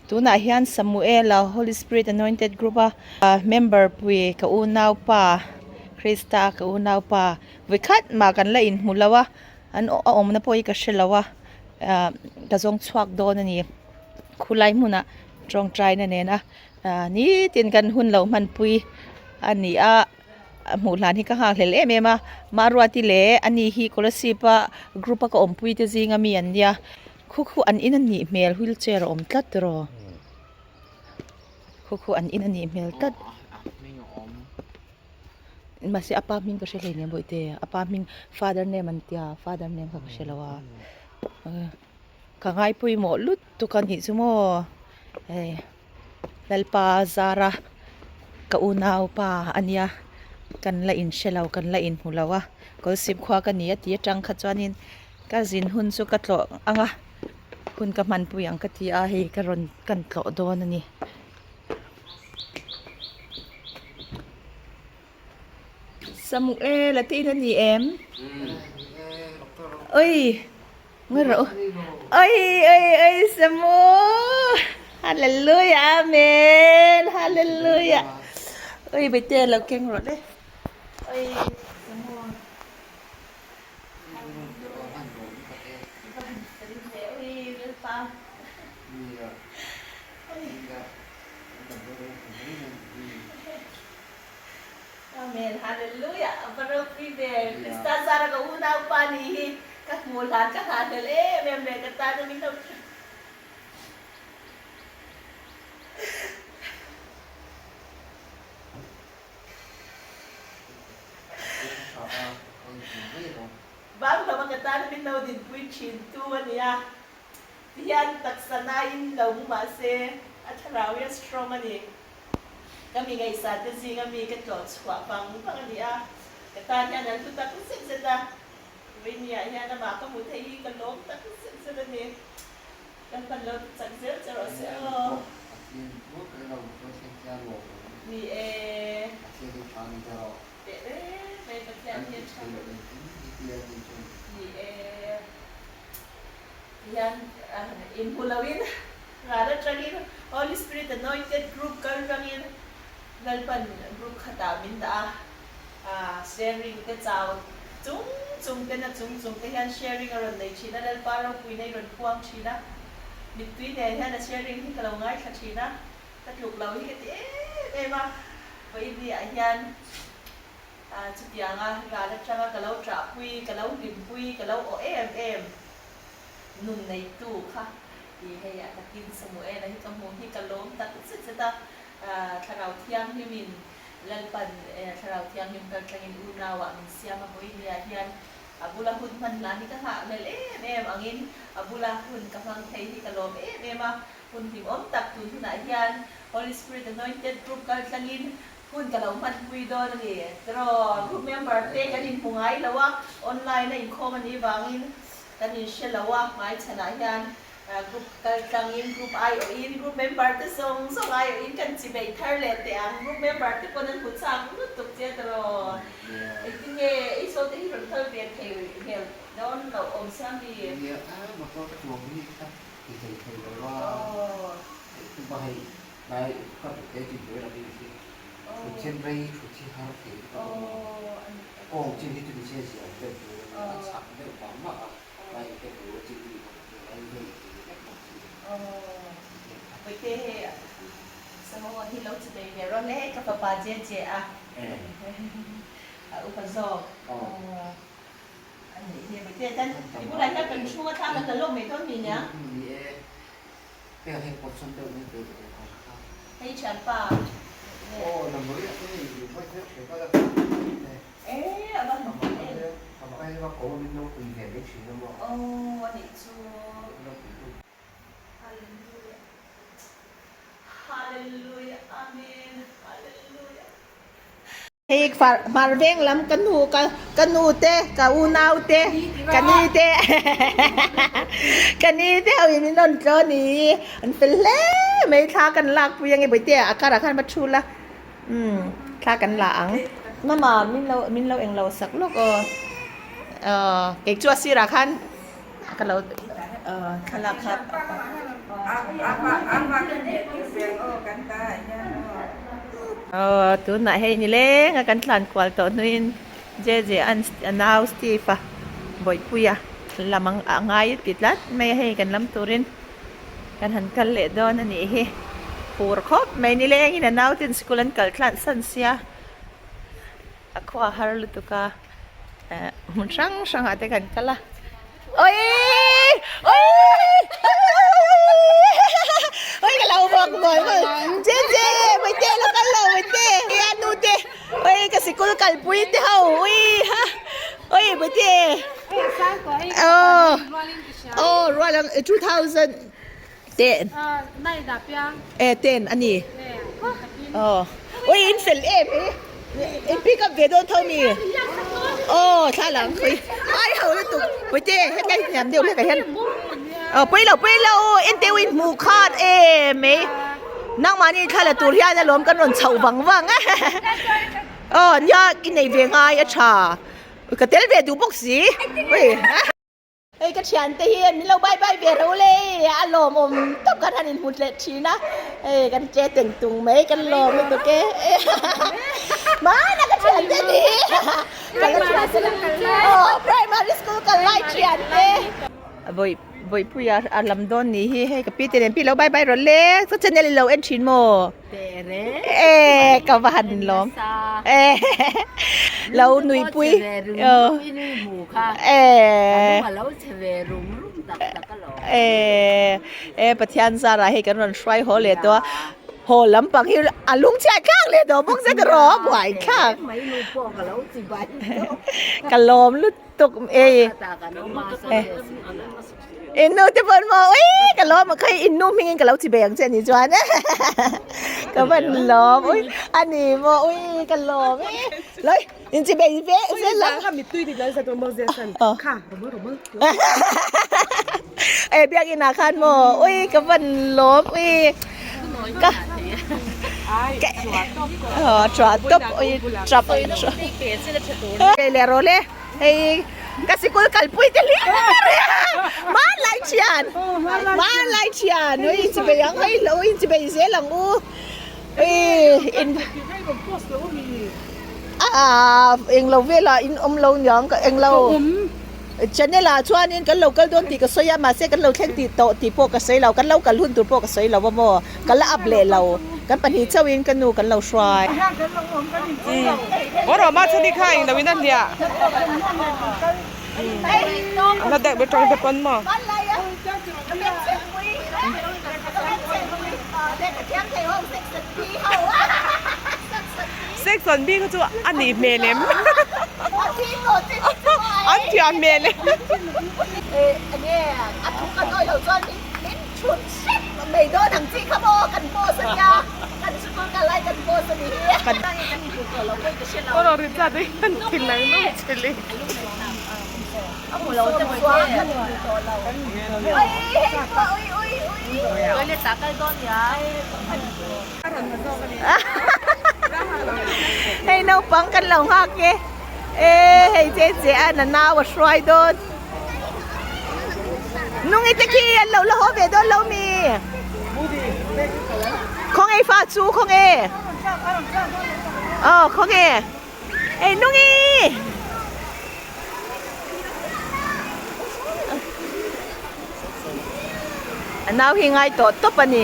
Tunah hian Samuela Holy Spirit Anointed Group a member pui ka unaupa Krista ka unaupa vawikhat mah kan la inhmu lo a an a awmna pawh hi ka hre lo a ah ka zawng chhuak dawn a ni khulai hmunah tawngtaina nena ah nitin kan hun lo hmanpui a ni a. A hmuh hlan hi ka nghakhlel em em a, Maruati leh ani hi Kolasib a group a ka awmpui te zinga mi an nia, khu khu an in a nih hmel wheelchair a awm tlat tiraw, khu khu an in a nih hmel tlat, mahse a pa hming ka hre hleinem bawihte, a pa hming father name an tia father name kha ka hre lo a, ka ngaipawimawh lutuk a nih chu maw hei. Lalpa Zara ka unau pa a nia kan la inhre lo kan la inhmu lo a Kawlsip khua ka ni a tih atang kha chuanin ka zin hun chu ka tlawh ang a hun ka hmanpui ang ka ti a hei ka rawn kan tlawh dawn a ni. Samuel a te in a ni em? Oi! Ngai rawh u. Oi oi oi Samu! Hallelujah Amen! Hallelujah! Oi Bete lo keng rawh le. Oi Samu. Oi Lalpa. Amen Hallelujah a va ropui ve Krista zara ka unau pa ni hi ka hmuh hlan ka nghahhlel em em leh ka tan a min lo thleng Bang hlawm a ka tan a min lo dinpui thin tu a nia tihian taksa naiin lo hmu mahse a thlarau hi a strong a ni. Ka mi ngaihsah te zinga mi ka tlawh chhuah vang vang a ni a, ka tan hian an hlu tak zet zet a, Vawinia hian amah ka hmu thei hi ka lawm tak zet zet a ni. Kan hman lo ti chak zel che rawh se aw. Ni e. Teh reng mai Pathian hi a tha. Ni e. Tihian inhmu loin ral atangin Holy Spirit Anointed Group kal rangin Lalpan group khatah min dah a, sharing te chau chung chung te na chung chung te hian sharing a rawn nei thin a, Lalpa ropuina i rawn puang thin a, mittui nen hian a sharing hi ka lo ngaithla thin a, ka tluk lo hi ka ti em em a, vawiin ah hian Chutianga ral atanga ka lo ṭahpui, ka lo hlimpui, ka lo awh em em nun neitu kha i hei a takin Samuela hi ka hmuh hi ka lawm tak zet zet a, Thlarau Thianghlimin Lalpan Thlarau Thianghlim kaltlangin unauah min siam a vawinia hian a bula hun hman hlan hi ka nghahhlel em em angin a bula hun ka hmang thei hi ka lawm em em a, hun hlimawm tak tun hunah hian Holy Spirit Anointed Group kaltlangin Hun ka lo hmanpui dawn a ni. Tiraw, group member te kan inhmu ngai lo a, online a inkhawm a nih vangin kan inhre lo a, hmaichhanah hian group kal tlangin group aiawhin group member te zawng zawng aiawhin kan chi beih thar leh teh ang. Group member te pawn an hmu chak lutuk che tiraw. Engtin nge i saw te hi rawn kal ve thei hmel dawn loh awm sia mi? Nia, motor ka chuang hi ka ti thei thei lo a, hei Lai ka duh te chin buai lovin khi thut chin rei thut hi har thei lutuk a maw? Kawng chin hi chuti che zia awm deuh tur a nia, a chhak deuh vang mah a, lai ka duh a chin hi bawk chu lai ngei thei vek bawk si lo. Puite hei Samoa hi lo chi bei ve rawh le hei ka fapa che che a a upa zawk a nih hi Puite tan i bulah hian kan thu a thla kan la lawk mai dawn mi nia. Ni e. Hei hei portion deuh mai ve duh ang kha. Hei thianpa. Aw number hi a hei duh mai theuh thei vat a. Eh a va han hmu em. A va hei va ko min lo pui ve mai thin a maw. Aw a nih chu. Min lo pui tu. Hallelujah Hallelujah Amen Hallelujah. Hei hmar veng lam ka nu ka ka nu te ka unau te ka ni te ka ni te ho in min rawn tlaw ni an fel hle mai thla kan lak pui ange bawihte a karah khan va thu la umm thla kan la ang mama min lo min lo englo sak lawk aw aw kei chu a sirah khan ka lo thlalak kha. Aw tunah hei nileng a kan tlan kual tawh hnuin JJ an a nau Steve a Bawihpuia lam a ngai a ti tlat mai a hei kan lam turin kan han kal leh dawn a nih hi phur khawp mai nilengin a nau ten school an kal tlan san sia a khua har lutuk a eh hmun hrang hrangah te kan kal a awii awii awii ka lo vawk mawi mawi che che mawite lo kal lo mawite a nu te awii ka sikul kalpui te ho awii ha awii mawite aw aw rual ang 2010 e 10 a ni aw ui in fel em hi in pick up ve dawn tho mi aw thla lang khawi ai ho lutuk puite hetlai hniam deuh hlekah hian aw pui lo pui lo en teuh in hmuh khat em mai nangmahni thla la tur hian alawm kan rawn chhoh vang vang a aw nia i nei ve ngai a tha ka tel ve duh bawk si ui. Hei ka thiante hi min lo bye bye ve ro le a lawmawm tawp kan han inhmu leh thin a hei kan che teng tung mai kan lawm lutuk e hmana ka thiante ni ka la thiante aw primary school kal lai thiante bawi bawipuia a lam dawn ni hi hei ka pi te nen pi lo bye bye rawh le ka channel i lo en thin maw E ka va han lawm e lo nuipui e e e Pathian zarah hei kan rawn hruai haw leh tawh a haw lampang hi a lung chhiat thlak leh tawh bawk zet rawh a buai thlak ka lawm lutuk e In nu te pawn maw ui ka lawm a kha in nu hmingin ka lo chi ve ang che ni chuan ka van lawm ui a ni maw ui ka lawm e loi in chi bei ve zel la e biakin ah khan maw ui ka van lawm ui ka ka tawp ui tap leh rawh le. Hei ka sikul kalpui te hlir hmanlai thian hmanlai thian ui chi bei ang hei lo in chi bei zel ang u ui in ah englo velah in awm lo niang ka englo channel ah chuanin kan lo kal dawn tih ka sawi a mahse kan lo thleng tih tawh tih pawh ka sawi lo kan lo kal hun tur pawh ka sawi lo a maw ka la up leh lo kan pahnih chauhin ka nu kan lo hruai. Section B kha chu a nih hmel em an thiam hmel em. Hei naupang kan lo nghak e e hei che che a na nau a hruai dawn nungi te khi an lo la haw ve dawn lo mi khawnge fa chu khawnge aw khawnge ei nungi a nau hi ngai tawh tawp a ni.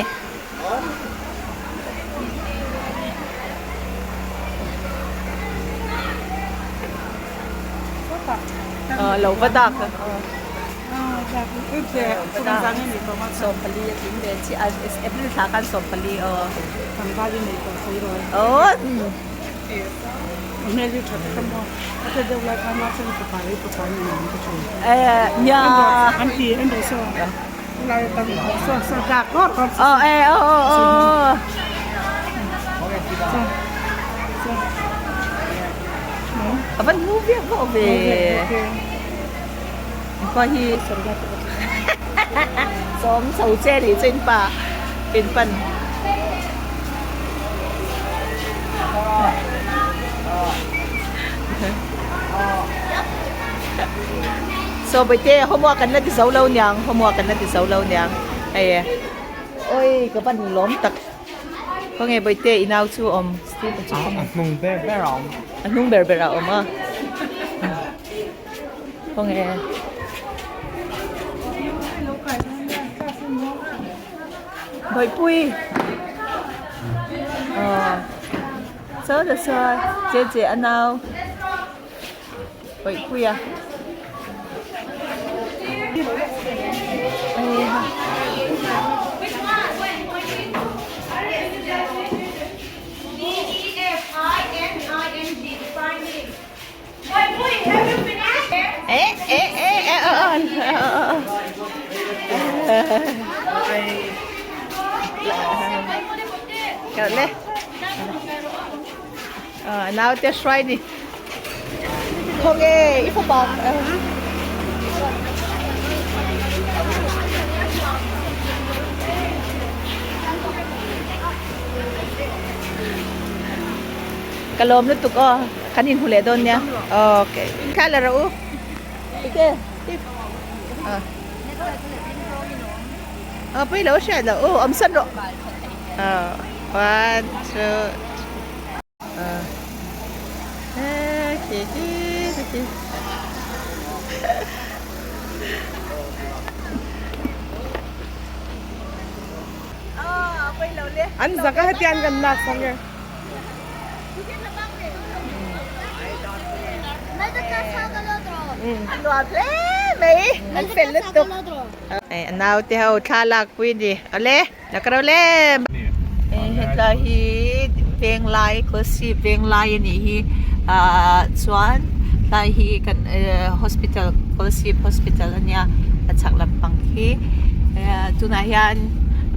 Lo va dak a 14 a tling ve chiah a April thla khan 14 aw aw nia aw e aw aw a van hmu viau vawh ve pa hi sawm chho che nih chu in pa in pan so bawihte homework an la ti zo lo niang homework an la ti zo lo niang hei. Oi ka van lawm tak. Khawnge Bawihte i nau chu awm Stephen chu khawnge. A hnung ber ber a awm. A hnung ber ber a awm a. Khawnge. Bawihpui. Aw. Saw ta saw che che a nau. Bawihpui a. Eh eh eh eh oh oh. Le. Naute hruai ni. Khawnge i fapa. Ka lawm lutuk aw. Kan inhmu leh dawn nia. Okay. Kha la rawh u. Ike. Ờ, pui lo hriat loh u. Awm san rawh. One, two, An zak a hetiang kan lak sang e. Nuam hle mai an fel lutuk. A naute ho thla lak pui ni. Awle. La ka ro le. Hetlai hi venglai Kolasib venglai a nih hi ah chuan tlai hi kan hospital Kolasib hospital a nia a chhak lampang hi tunah hian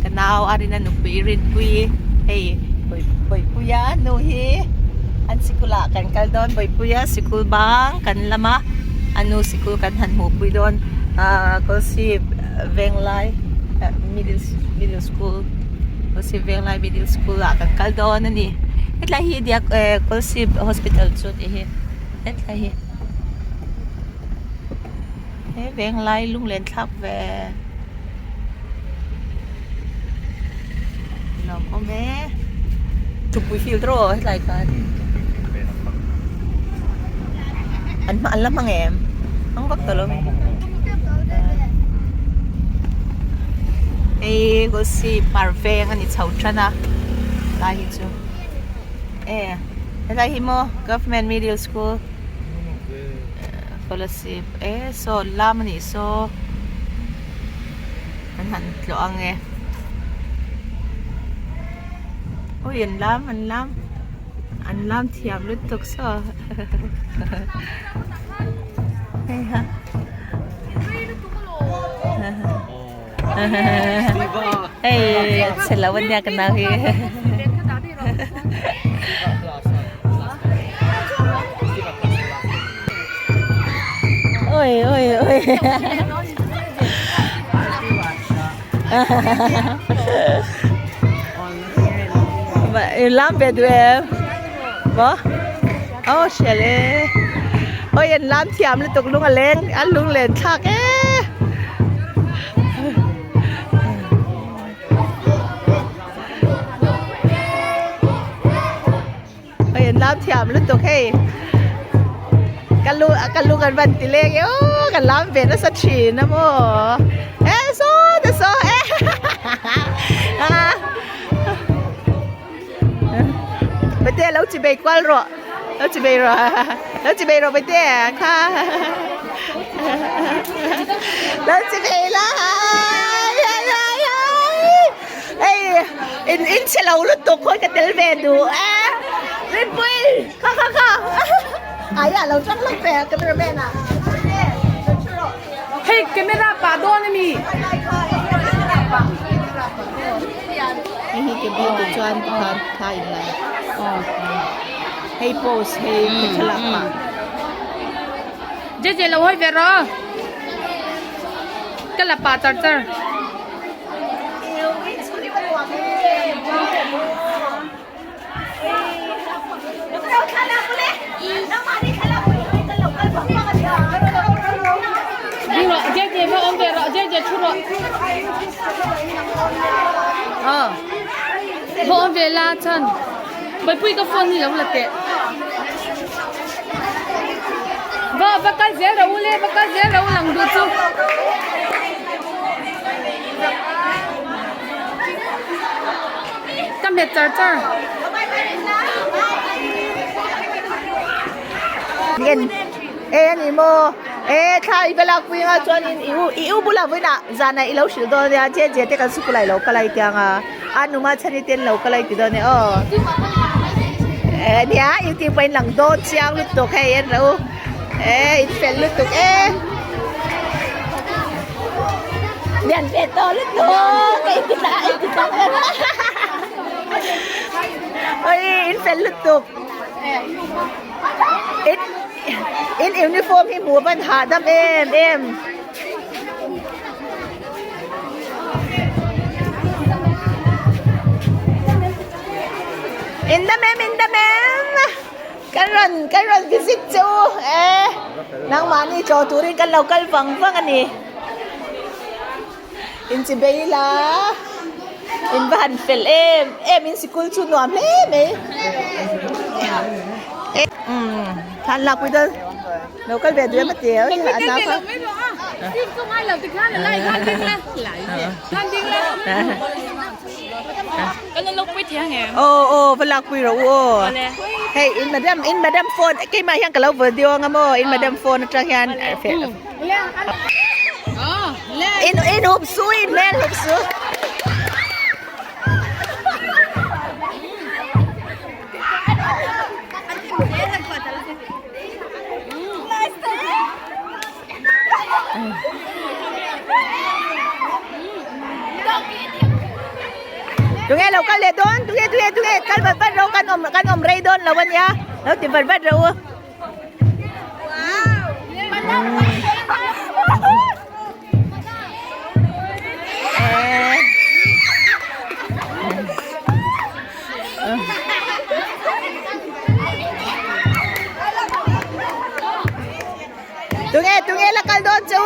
ka nau a rin a nupui Rinpui hei Bawihpuia nu hi an sikul ah kan kal dawn Bawihpuia sikul bang kan lam a a nu sikul kan han hmuhpui dawn ah Kolasib venglai middle middle school Kolasib venglai middle school ah kan kal dawn a ni hetlai hi diak eh Kolasib hospital chu tih hi hetlai hi he venglai lunglen thlak ve lawm awm e thupui field rawh hetlai khan an hma an la hmang em hmang vak tawh lo mi. Hei Gosi par veng a ni chho tan a lai hi chu e helai hi maw government middle school scholarship e saw lam a nih saw an han tlawh ang e awi an lam an lam an lam thiam lutuk saw hei ha. Hei chhe lo ania ka nau hi. Oi oi oi. Lam ve duh em? Maw? Aw hria le. Oi an lam thiam lutuk lung a leng a lung len thlak e. Oi an lam thiam lutuk hei. Ka lu ka lung an van ti leng e aw kan lam ve nasa thin a maw. E saw te saw e. Bate lo chi bei kual rawh lo chi bei rawh lo chi bei rawh bate kha lo chi bei la ai ai ai ai in in chhe lo lutuk khawi ka tel ve duh e Rinpui kha kha kha ai ah lo tang lawk ve cameraman ah Hei camera pah dawn ami. Hei hi ke bul te chuan tikhan thla in la hei post hei thlalak pah. Je je lo hawi ve rawh. Ka la pah char char. Ding rawh, je je va awm ve rawh, je je thu rawh. Aw. Vawh awm ve la chuan Bawihpui ka phone hi lo la teh. Va va kal zel rawh u le va kal zel rawh u lang duh chu. Ka hmet char char. En e ani maw e thla i va lak pui anga chuanin i u i u bulah vawiinah zanah i lo hrilh dawn ania che che te kan sikul ah i lo kal a i tiang a a numa chhani te an lo kal a i ti dawn ania aw e nia i tih pawhin lang dawn chiang lutuk hei en rawh u e in fel lutuk e. Lian ve tawh lutuk ka inti ta inti ta oi in fel lutuk in in uniform hi hmuh a van hahdam em em. In dam em in dam em. Kan rawn kan rawn visit che u e nangmahni tlawh turin kan lo kal vang vang a ni inchi bei la in va han fel em em in sikul chu nuam hle mai umm thlan lak pui dawn lo kal ve duh em a ti a a nau kha. Aw aw va lak pui rawh u aw hei in madam in madam phone keimah hian ka lo video anga maw in madam phone atang hian in in hup su in hmel hup su. Tunge lo kal leh dawn tunge tunge tunge kal vat vat rawh kan awm kan awm rei dawn lo ania lo ti vat vat rawh u. Tunge tunge la kal dawn chu.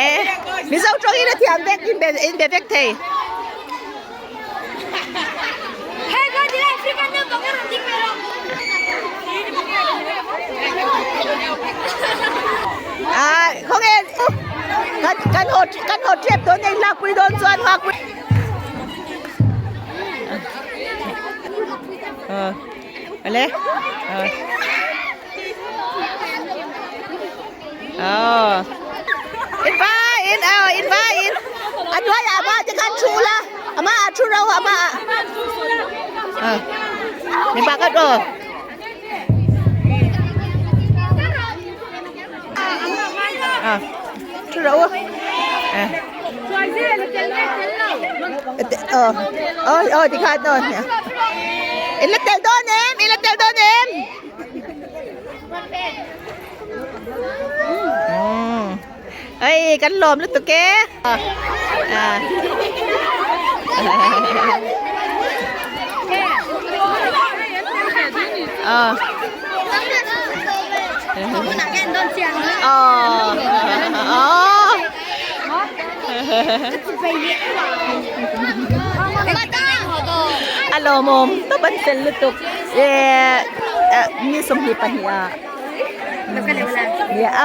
Eh, Mizo tawng in a thiam vek in be in be vek thei. Ah, không em kan kan ho kan ho trep dawn nei lak pui dawn chuan lak pui ờ ale ờ ờ in va in ờ in va in a hnuai ah va te khan thu la ama a thu ro ama a mipa ka aw a thu ro a ờ ôi ôi thì khan rồi in la tel dawn em in la tel dawn em Ê, cánh lồm lúc tụi ké à. Ờ. Ờ. Ờ. A lawmawm tawp an fel lutuk eh ni 22 ah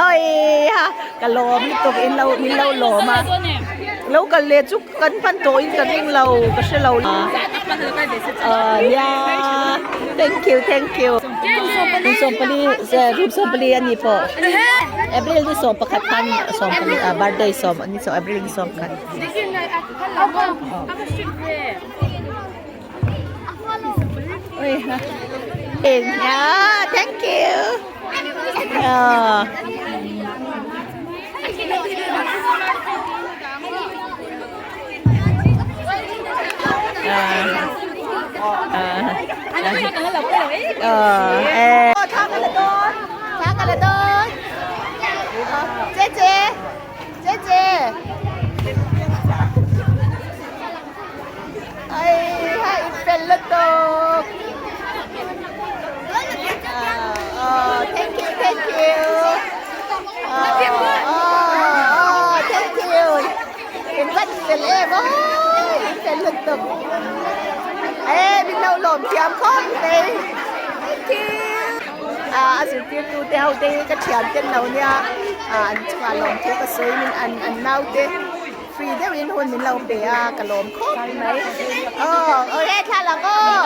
oi ha ka lawm lutuk in lo min lo lawm a lo kal leh chu kan hman tawh in ka ring lo ka hre lo ah nia thank you thank you kum 14 kum 14 a ni pawh April ni 11 khan 14 ah birthday sawm ni April ni 11. Yeah, thank you. Ờ. Ờ. Ờ. you. Oh, thank you. In van fel em aw, in fel lutuk. E min lo lawm thiam khawp mai. Thank you. A zirtirtu te ho te hi ka thian ten lo nia, an chungah lawm thu ka sawi min an an naute. Free deuhin hun min lo pe a, ka lawm khawp mai. Aw, aw he thla lang aw.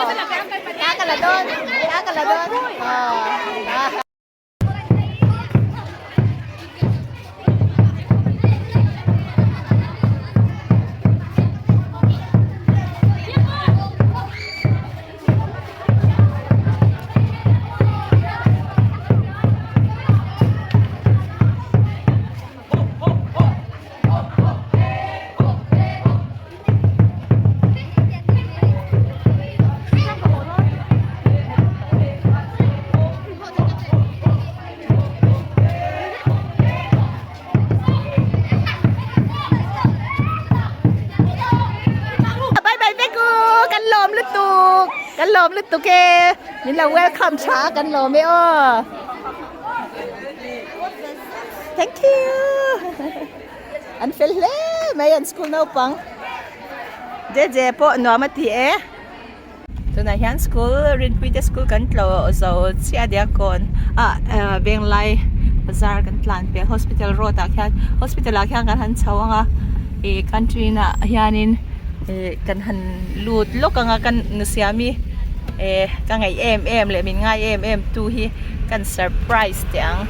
Thla ka la dawn, thla ka la dawn. Aw. Bye bye vek u kan lawm lutuk kan lawm lutuk e min lo welcome tha kan lawm e aw. Thank you. An fel hle mai an school naupang. Jeje pawh nuam a ti e. Tunah hian school Rinpui te school kan tlawh zo chiah Diakkawn ah Venglai bazar kan tlan pel hospital road ah khian hospital ah khian kan han chho ang a ih canteen ah hianin ih kan han lut lawk ang a kan nusiami eh ka ngaih em em leh min ngai em em tu hi kan surprise teh ang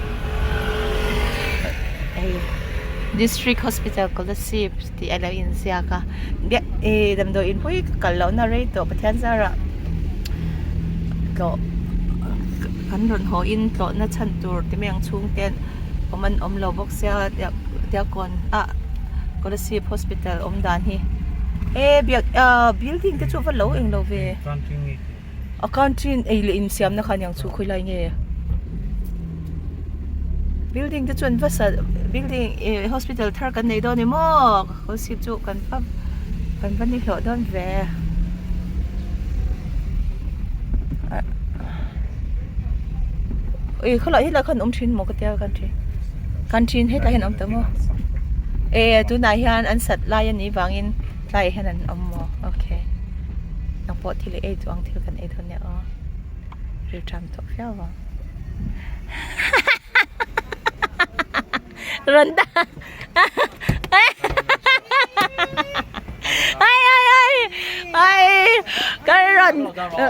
hei district hospital kolasib tih a lo inziak a eh damdawi in pawh hi ka kal lohna rei tawh Pathian zarah tlawh kan rawn haw in tlawhna chhan tur ti mai ang chhung te awm an awm lo bawk sia diakkawn ah kolasib hospital awm dan hi eh biak ah building te chu a va lo eng lo ve. A canteen ei leh insiamna kha aniang chu khawilai nge building te chuan va sa building eh hospital thar kan nei dawn ni maw khawsip chu kan va kan va ni hlawh dawn ve ui khawlai helai khan awm thin maw ka tia canteen canteen hetlai hian a awm ta maw eh tunah hian an sat lai a nih vangin tlaiah hian an awm maw okay. Nang pawh thil i ei duh ang thil kan ei dawn nia aw rilṭam tawh viau ang rawn ta ai ai ai ai ka rawn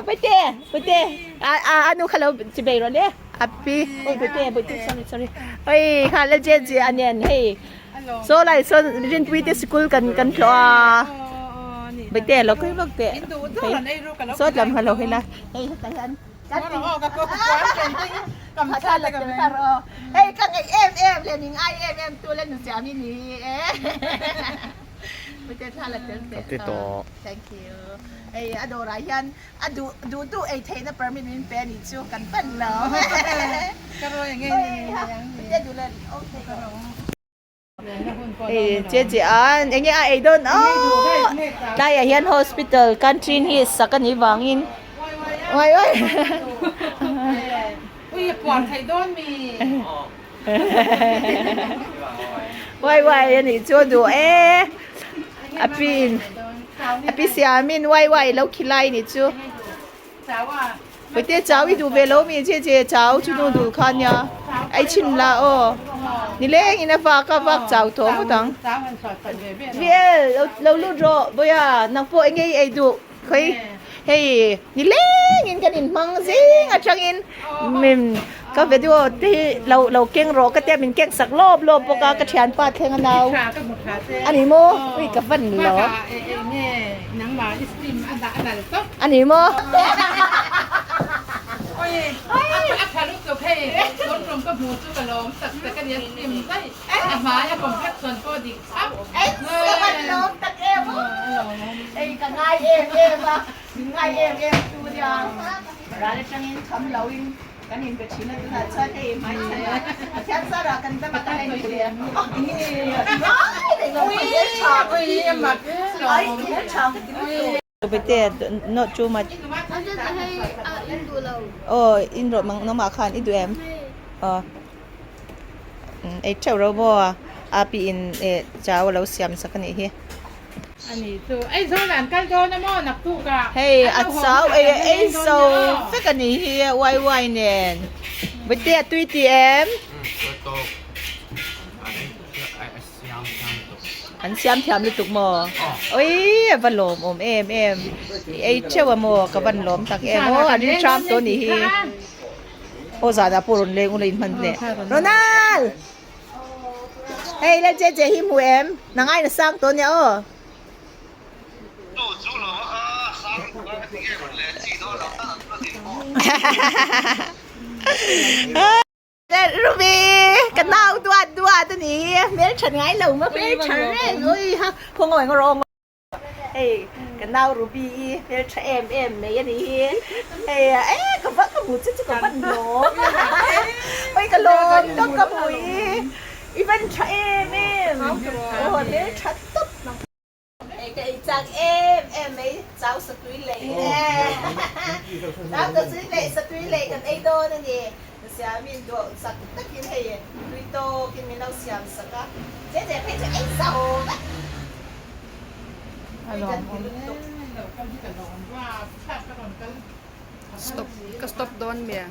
pute pute a a anu kha lo chi bei rawn e a pi oi pute pute sorry sorry oi kha la je je anen hei Saw lai sawn Rinpui te sikul kan kan hlawh a Baite lo kei vak teh Saw tlam kha lo hei la hei hetah hian hei ka ngaih em em leh min ngai em em tu la nu chiam i ni e Baite thla la tel teh thank you hei a dawrah hian A duh duh duh ei theihna permit min pe anih chu kan pan lo. Hei che che a enge a ei dawn aw tlaiah hian hospital canteen hi sak anih vangin uai uai uai uai anih chu a duh e. A pin a pi siamin wai wai lo khilai ni chu Puite chau i duh ve lo mi che che chau chu nu dul kha nia ai chhin la aw nileng in a vak a vak chau tawh ngawt ang VL lo lo lut rawh bawia nang pawh enge i ei duh khawi hei nileng in kan inhmang zing atangin min Ka video te hi lo lo keng rawh ka tia min keng sak lawp lawp bawk a ka thianpa thleng a nau a ni maw ui ka van lo a ni maw ka van lawm tak em aw hei ka ngai em em a min ngai em em tu nia ral atangin kham lo in Kan inbe thin a tunah chuan hei hmai chhan a Pathian zarah kan dam a ka en ve a Bete not too much Oh in rawh mang namah khan i duh em? Aw. Ei theuh ro maw a api in eh chau a lo siam sak a nih hi. Hei a chau ei a ei zo vek a nih hi wai wai nen Bawihte a tui tih em? An siam thiam lutuk maw? Awii a va lawmawm em em i ei theuh a maw ka van lawm tak em aw an rin tawh a nih hi. Aw zanah pawh rawn leng ula inhman hle. Ronald! Hei la che che hi hmu em? Nang aina sang tawh nia aw. Ruby! Ka nau duat duat a ni hi. Hmel tha ngai lo ma hmel tha reng. Ui ha khawngawi ngaw rawng. Hei ka nau Ruby i hmeltha em em mai a nih hi hei e ka va ka hmu che chu ka van lawm oi ka lawm tawp ka hmu i i van tha em em aw hmeltha tawp hei ka ei chak em em mai chau satui lei chau satui lei satui lei kan ei dawn a ni siamin duh chak takin hei tui tawkin min lo siam sak a che che phei chu ei zo vek. Stop ka stop dawn mi a.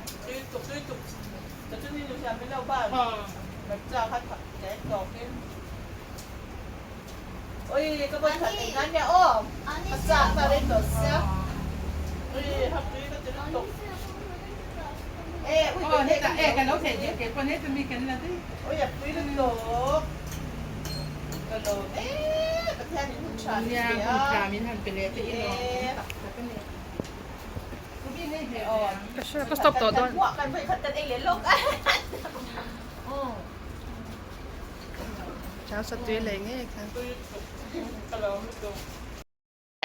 Ka stop tawh dawn. Chau satui leh ngei kha.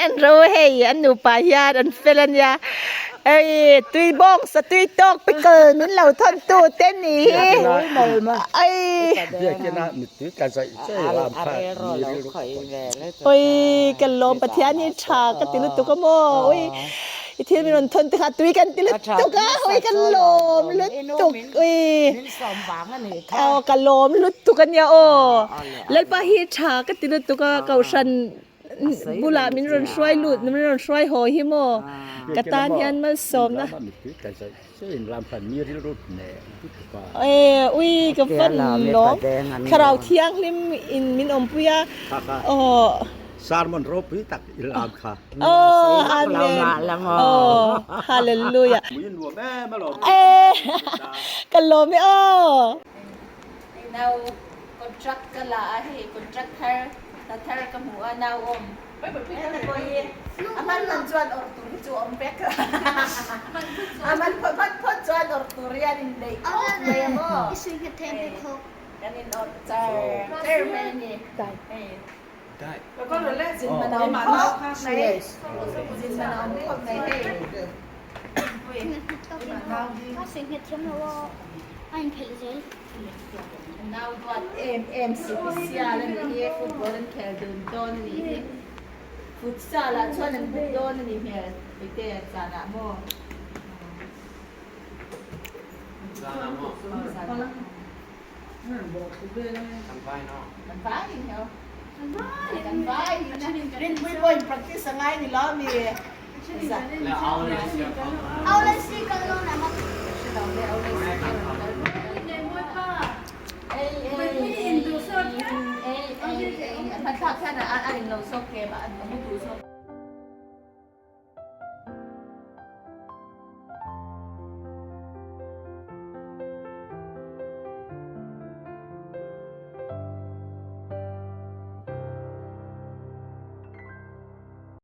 En ro hei an nupa hian an fel a nia hei tui bawng satui tawk pickle min lo thawn tu te ni hi ai oi ka lawm Pathian hi tha ka ti lutuk a maw ui i thil min rawn thawn te kha tui kan ti lutuk a ui ka lawm lutuk ui aw ka lawm lutuk a nia aw Lalpa hi tha ka ti lutuk a kohhran Bulah min rawn hruai lut, min rawn hruai haw hi maw? Ka tan hian malsawmna. E, ui, ka fan lawm. Thlarau thianghlim in min awmpui a. Aw. Sermon ropui tak i lam kha. Aw, amen. Aw, hallelujah. E, ka lawm e aw. Nau contract ka la a hei contract thar hna thar ka hmu a nau awm heta pawh hi a hman hman chuan awrh tur hi chu awm vek a hman hman phawt chuan awrh tur hi an inneih khawp mai a maw kan in awrh char char mai a ni hei zin man a awm khawp mai zin man a awm khawp mai hei. Nau duat em em sipisial a nih hi football an khel dun dawn a nih hi futsal ah chuan an buk dawn a nih hmel hei te zanah maw kan vai in heo kan vai in rinpui pawh in practice a ngai ni lo mi